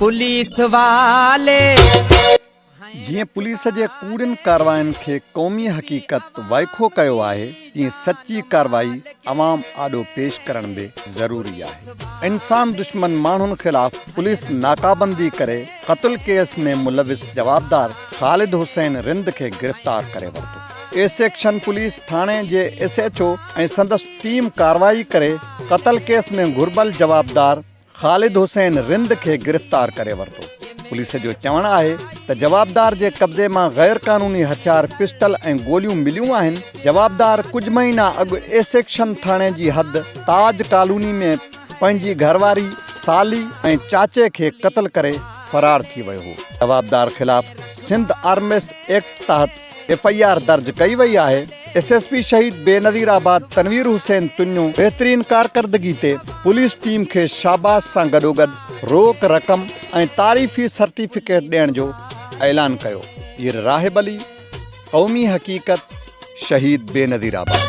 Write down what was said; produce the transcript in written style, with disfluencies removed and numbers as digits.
Police والي. جيئن police جي ڪوڙين ڪارواين کي قومي حقيقت وائکو ڪيو آهي، تيئن سچي ڪارروائي عوام آڏو پيش ڪرڻ به ضروري آهي. انسان دشمن ماڻهن خلاف پوليس ناڪابندي ڪري قتل ڪيس ۾ ملوث جوابدار خالد حسين رند کي گرفتار ڪري ورتو. اي سيڪشن پوليس ٿاڻي جي ايس ايڇ او ۽ سندس ٽيم ڪارروائي ڪري قتل ڪيس ۾ گهربل جوابدار خالد حسين رند کي گرفتار ڪري ورتو. پوليس جو چوڻ آهي ته جوابدار جي قبضي مان غير قانوني هٿيار پسٽل ۽ گوليون مليون آهن، جوابدار ڪجهه مهينا اڳ اي سيڪشن ٿاڻي جي حد تاج ڪالوني ۾ پنهنجي گهرواري، سالي ۽ چاچي کي قتل ڪري فرار ٿي ويو هو. جوابدار خلاف سنڌ آرمس ايڪٽ تحت ايف I R درج ڪئي وئي آهي، S S P Shaheed Benazirabad Tanveer Hussain Tunio بهترين ڪارڪردگي تي پوليس ٽيم کي شاباس سان گڏوگڏ روڪ رقم ۽ تعريفي سرٽيفڪيٽ ڏيڻ جو اعلان ڪيو، پير راهب علي، قومي حقيقت، شهيد بينظير آباد.